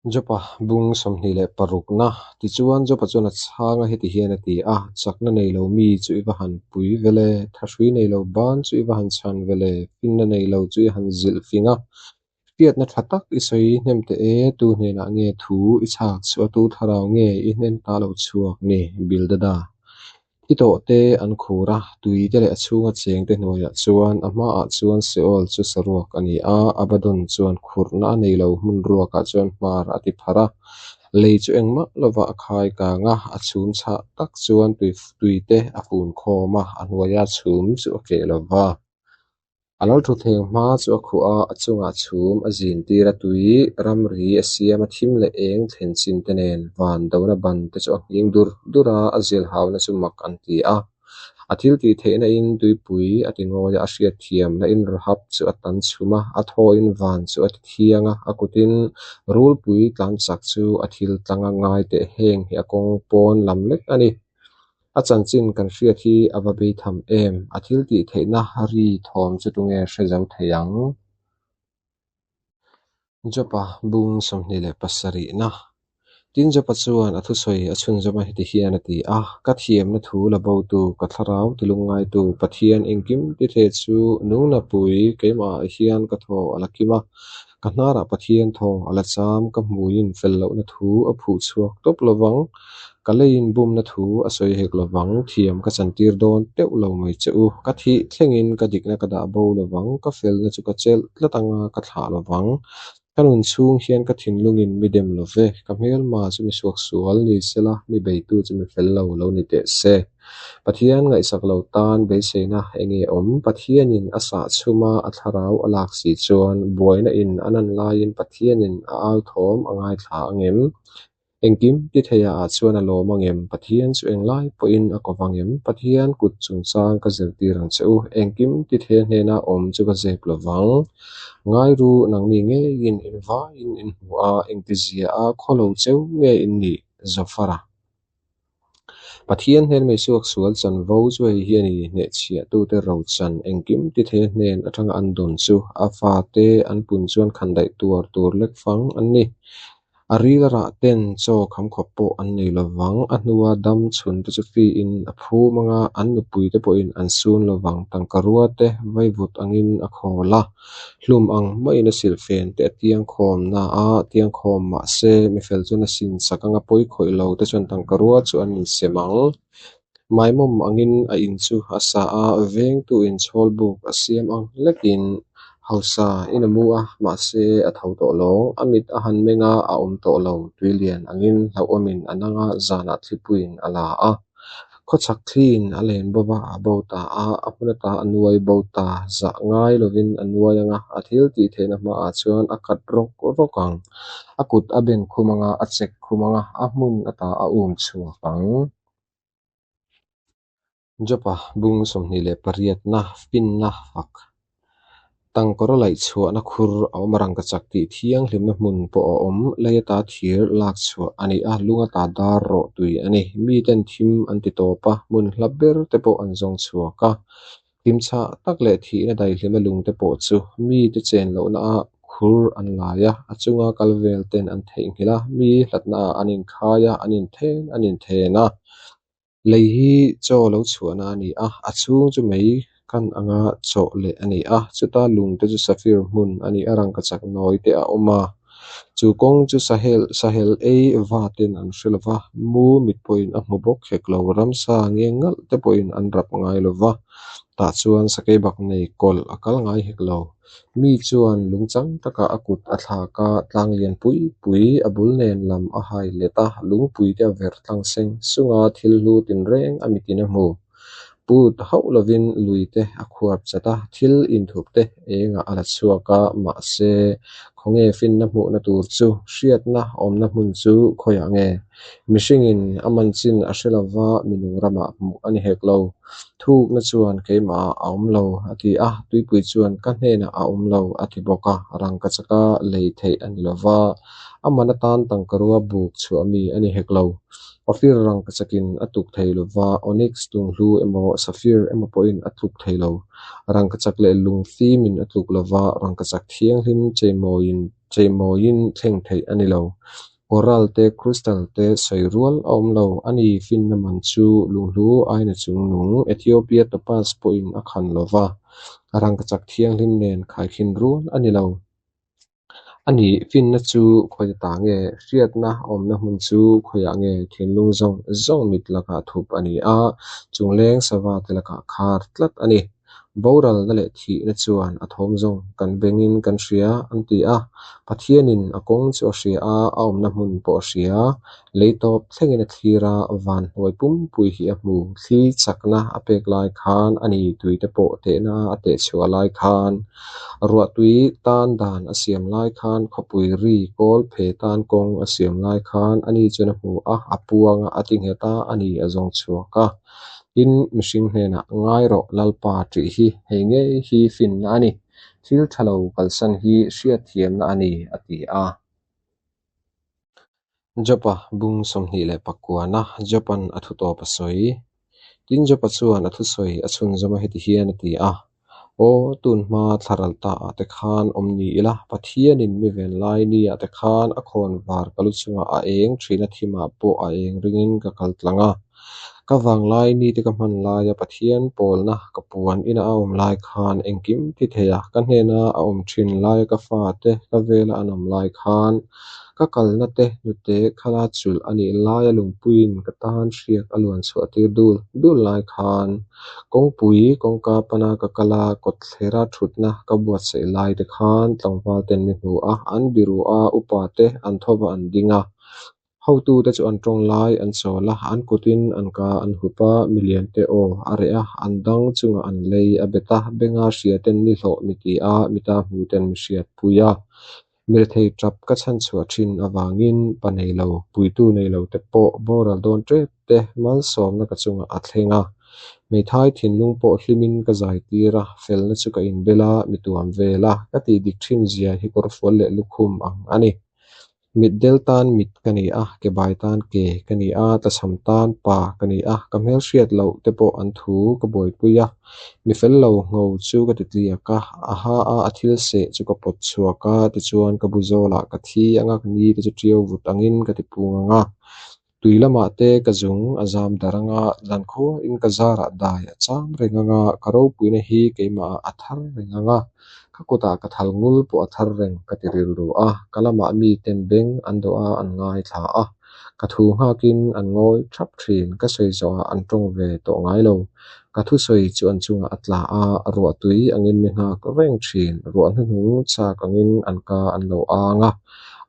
Jopa bung 26na. Tichuan Jopa chuan a chhang a, heti hian a ti a, Chakna nei lo mi chu i va han pui vele, thahrui nei lo ban chu i va han chhan vele, finna nei lo chu i han zilh fing a, hriatna tha tak i sawi hnem teh e, tu hnenah nge thu i chhak chhuah a, tu thlarau nge i hnen ta lo chhuak ni? Bildada. Thi tawh te an khur a, tui te leh a chhunga cheng te hnuaiah chuan a hmaah chuan Seol chu saruak a ni a, Abaddon chuan khurhna a nei lo hmun ruakah chuan hmar a ti pharh a, lei chu engmah lovah a khai kang a, a chhum chhah tak chuan tui te a fun khawm a, a hnuaia chhum chu a keh lo va. A lo thutthleng hma chu a khuh a, a chungah chhum a zin tir a, tui ramri a siam a, thim leh eng thlen chin te nen van dona ban te chu a nghing dur dur a, a zilhauna chu mak an ti a. A thil tih theihna in tuipui a ti ngawi a, a hriatthiamna in Rahab chu a tan chhum a, a thawin van chu a ti thiang a, a kutin rulpui tlan chak chu a thil tlang a, ngai teh heng hi a kawng pawn lam lek a ni. A chanchin kan hriat hi a va bei tham em? A thil tih theihna ri thawm chu tunge hre zo thei ang? Jopa bung 27na. Tin Jopa chuan a thusawi a chhunzawm a, heti hian a ti a, Ka thiamna thu la botu, ka thlarau tilungngaitu Pathian engkim tithe chu nungna pui keimahah hian ka thaw a la kim a, ka hnarah Pathian thaw a la cham, ka hmuiin fel lohna thu a phuh chhuak tawp lovang. Ka leiin bumna thu a sawi hek lovang, thiam ka chantir dawn teuh lo mai che u. Ka thih thlengin ka dikna ka dah bo lovang, ka felna chu ka chelh tlat anga ka thlah lovang. Ka nun chhung hian ka thinlungin mi dem lo ve, ka hmelma chu mi suaksual ni sela, mi beitu chu mi fel lo lo ni teh se. Pathian ngaihsak lo tan beiseina enge awm? Pathianin a sah chhum a, a thlarau a lak si chuan, buaina in a nan laiin Pathianin a au thawm a ngaithla angem? Engkim ti theiah ah chuan a lawm angem? Pathian chu englai pawhin a ko vangem? Pathian kut chungchang ka zirtir ang che u. Engkim ti thei hnena awm chu ka zep lo vang. Ngai ru, nangni ngeiin in vaiin in hmu a, engtizia a khawlo cheu nge in nih? Zofara. Pathian hnen mai suak sual chanvo chu hei hi a ni, hnehchhiahtute rochan engkim ti thei hnen atanga an dawn chu a fate an pun chuan khandaih tuar tur lek fang an ni. A ril a rah ten chaw kham khawp pawh an nei lovang, a hnua dam chhun te chu fiin a phum anga an nupui te pawhin an sun lovang, tangka rua te vaivut angin a khawl a, hlum ang maiin a silhfen te a tiangkhawm na a, tiangkhawm mah se mifel chuan a sin chak anga pawi khawih lo te chuan tangka rua chu an insem ang. Maimawm angin a in chu a sa a, vengtu in chhawl buk a siam ang hlekin hausa in a mu a, mahse a tho tawh lo. A mit a han meng a, a awm tawh lo. Tuilian angin hlauhawmin a nang a, zanah thlipuiin a la a. Khawchhak thliin a len bo va, a bo ta a, a hmun ata a nuai bo ta. Zah ngai lovin a nuai ang a, a thil tih theihna hmaah chuan a kat rawk rawk ang. A kut a ben khum ang a, a chek khum ang a, a hmun ata a um chhuak ang. Jopa bung 28na finna fak. Tangkawr a laih chhuahna khur a awm a, rangkachak tih thianghlimna hmun pawh a awm. Lei ata thir lak chhuah a ni a, lung ata dar rawh tui a ni. Miten thim an ti tawp a, hmun hla ber te pawh an zawng chhuak a. Thim chhah tak leh thihna daihlima lung te pawh chu mite chen lohna ah khur an lai a, a chunga kal vel ten an theihnghilh a, mi hlatna ah an inkhai a, an inthen an inthen a. Lei hi chaw lo chhuahna a ni a, a chhung chu mei kan anga chawh leh a ni a, chuta lung te chu safir hmun a ni a, rangkachak nawi te a awm a. Chu kawng chu sahel sahel ei va ten an hre lo va, mu mit pawhin a hmu bawk hek lo, ramsa ngeng ngalh te pawhin an rap ngai lo va, tah chuan sakeibak nei kawlh a kal ngai hek lo. Mi chuan lungchang takah a kut a thlak a, tlang lian pui pui a bul nen lam a hai let a, lungpui te a ver tlang seng sung a, thil hlu tinreng a mitin a hmu. Put hauh lovin lui te a khuap chat a, thil inthup te engah a la chhuak a, mahse, khawnge finna hmuhna tur chu, hriatna awmna hmun chu khawiah nge? Mihringin a man chin a hre lova, minung ramah hmuh a ni hek lo. Thukna chuan keimahah a awm lo, a ti a, tuipui chuan ka hnenah a awm lo, a ti bawk a, rangkachaka lei theih a ni lova, a man atan tangkarua buk chhuah mi a ni hek lo. Ophir rangkachakin a tuk thei lova, onyx lunghlu emaw sapphire emaw pawhin a tluk thei lo. Rangkachak leh lungfimin a tluk lova, rangkachak thianghlim cheimawiin cheimawiin thleng theih a ni lo. Coral te, crystal te sawi rual a awm lo. A ni, finna man chu lunghlu aina chungnung Ethiopia topaz pawhin a khan lo va, rangkachak thianghlim nen khaikhin rual a ni lo. A ni, finna chu khawi ta nge? Hriatna awmna hmun chu khawiah nge? Thinlung zawng zawng mit lakah thup a ni a, chungleng sava te lakah khar tlat a ni. Boralna leh thihna chuan a thawm zawng kan bengin kan hria, an ti a. Pathianin a kawng chu a hria a, a awmna hmun pawh a hria. Lei tawp thlengin a thlir a, van hnuai pumpui hi a hmu. Thli chakna a pek lai khan, a ni tuite pawh tehna a tehchhuah lai khan, ruahtui tan dan a siam lai khan, khawpui ri kawl phe tan kawng a siam lai khan, a ni chuan a hmu a, a puang a, a ti nghet a, a ni a zawng chhuak a. Tin, mihring hnenah, Ngai rawh, Lalpa tih hi hei ngei hi finna a ni. Thil tha lo kalsan hi hriatthiamna a ni, a ti a. Job-a bung 29-a Job-a'n a thutawp a sawi. Tin, Job-a chuan a thusawi a chhunzawm a heti hian a ti a, Aw, tun hma thlaral ta ah te khan awm ni ila, Pathianin mi ven lai ni ah te khan a khawn var ka lu chungah a eng thin a thimah pawh a eng ringin ka kal tlang a. Ka vanglai nite ka hman laia Pathian pawlna ka puan ina a awm lai khan engkim ti thei a, ka hnena a awm thin laia ka fate ka vela an awm lai khan ka kalna te hnute khala chulh a nih laia lungpuiin ka tan hriak a luan chhuah tir dul dul lai khan kawngpui kawngka pana ka kal a, kawtthlera thutna ka buatsaih lai te khan tlangval ten mi hmu a, an biru a, upa te an thawva an ding a. Hotute chu an tawng lai an chawl a, an kutin an ka an hup a, miliante aw a reh a, an dang chungah an lei a bet a, benga hria ten mi hlawh mi ti a, mita hmu ten mi hriatpui a. Mirethei tap ka chhanchhuah thin avangin pa nei lo, puitu nei lo te pawh boral dawn tep te malsawmna ka chungah a thleng a. Hmeithai thinlung pawh hlimin ka zai tir a, felna chu ka inbel a, mi tuam vel a, ka tih dik thin zia hi kawrfual leh lukhum ang a ni. Mitdel tan mit ka ni a, kebai tan ke ka ni a, tlachham tan pa ka ni a, ka hmelhriat loh te pawh an thu ka buaipui a, mi fel lo ngho chu ka ti tliak a, a ha a a thil seh chu ka pawt chhuak a, tichuan ka bu zawlah ka thi anga ka ni te chu ṭiau vut angin ka ti pung ang a. Tui lamah te ka zung a zam dar anga, zankhuain ka zarah dai a cham reng anga, ka ropuina hi keimahah a thar reng anga, ka kutah ka thal ngul pawh a thar reng ka ti rilru a, ka lamah miten beng an dawh a, an ngaithla a, ka thu nghakin an ngawi thap thin, ka sawi zawhah an tawng ve tawh ngai lo, ka thusawi chu an chungah a tla a, ruah tui angin mi nghak reng thin, ruah hnuhnung chak angin an ka an lo ang a.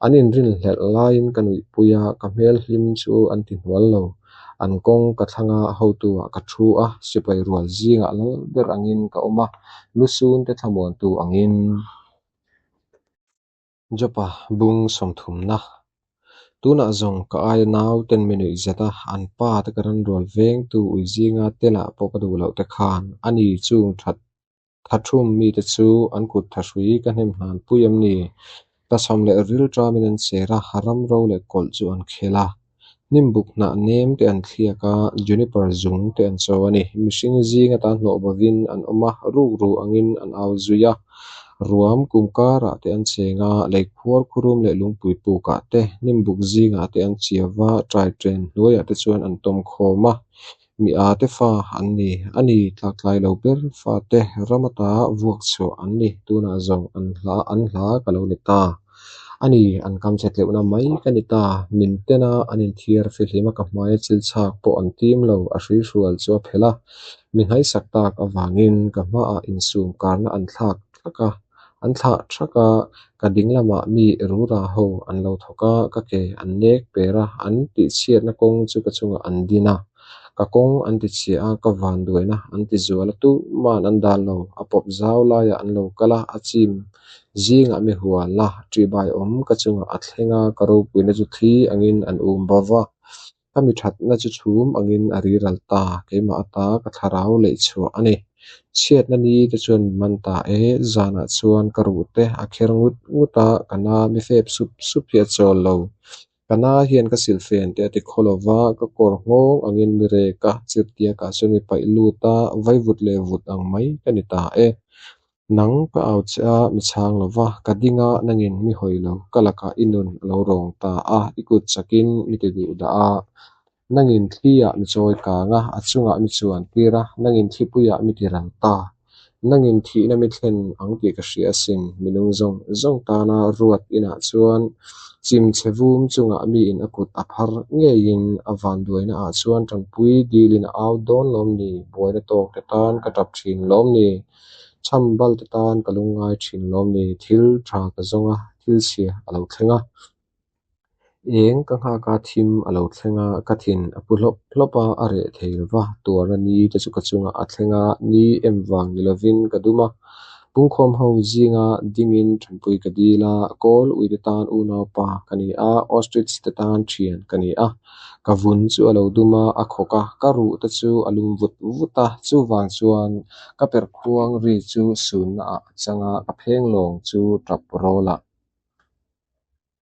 An inrinhlelh laiin ka nuihpui a, ka hmel hlim chu an ti hnual lo. An kawng ka thlang a, hotu-ah ka thu a, sipai rual zingah lal ber angin ka awm a, lusun te thlamuantu angin. Jopa bung sawmthumna. Tunah zawng ka aia nauten mi nuih zet a, an pa te ka ranrual vengtu ui zinga telah pawh ka duh loh te khan a ni chung that Tha thum mite chu an kut tha hrui ka hnem hnan pui em ni? Tlachham leh ril ṭamin an cher a, ram ro leh kawlh chu an khel a. Hnim buk hnah nem te an thliak a, juniper zung te an cho a ni. Mihring zing atan hnawh bovin an awm a, rukru angin an au zui a. Ruam kum karah te an cheng a, lei khuar khurum leh lungpui pukah te, hnim buk zingah te an chiau va, ṭaiṭen hnuaiah te chuan an tawm khawm a. Mi a te fa an ni, a ni tlaktlai lo ber fa te ram ata vuak chhuah an ni, tunah zawng an hla an hla ka lo ni ta. A ni, an kam chhe tleuhna mai ka ni ta, min tena an inthiar fihlim a ka hmaia chil chhak pawh an tim lo, a hruihrual chu a phelh a, mi hnaihsak tak avangin ka hmaah insum karna an thlak thak a, an thlah thak a, ka ding lamah mi rura ho an lo thawk a, ka ke an nek per a, an tihchhiatna kawng chu ka chungah an din a, ka kawng an ti chhia a, ka van duaina an ti zual a, tuman an dal lo, a pawp zau laiah an lo kal a, a chim zingah mi hual a, ṭihbai awm ka chungah a thleng a, ka ropuina chu thli angin an um bo va. Ka mi thatna chu chhum angin a riral ta, keimah ata ka thlarau leih chhuah a ni. Chhiatna ni te chuan mi man ta e, zanah chuan ka ruh te a kher ngut ngut a, ka na mi fep sup sup hi a chawl lo. Ka na hian ka silhfen te a ti khaw lo va, ka kawr nghawng angin mi rek a, chirhtiakah chuan mi paih lut a, vaivut leh vut ang mai ka ni ta e. Nang ka au che a, mi chhang lo va, ka ding a, nangin mi hawi lo, ka lakah i nun a lo rawng ta a, i kut chakin mi ti duh dah a. Nangin thli-ah mi chawi kang a, a chungah mi chuan tir a, nangin thlipuiah mi ti ral ta. Nangin thihna mi thlen ang tih ka hria asin, mi nung zawng zawng tana ruat inah chuan chim chhe vum chungah miin a kut a phar ngeiin a vanduaina ah chuan tanpui dilin a au dawn lawm ni? Buaina tawk te tan ka tap thin lawm ni? Chham bal te tan ka lungngai thin lawm ni? Thil tha ka zawng a, thil chhia a lo thleng a. Eng ka nghak a, thim a lo thleng a, ka thin a pu hlawp hlawp a, a reh thei lo va, tuarna ni te chu ka chungah a thleng a, ni em vang ni lovin ka dum a. Pungkhawm ho zinga dingin tanpui ka dil a, kawl uite tan unaupa ka ni a, ostrich te tan thian ka ni a. Ka vun chu a lo dum a, a khawk a, ka ruh te chu a lum vut vut a, chuvang chuan ka perhkhuang ri chu sunna ah a chang a, ka phenglawng chu tap rawlah.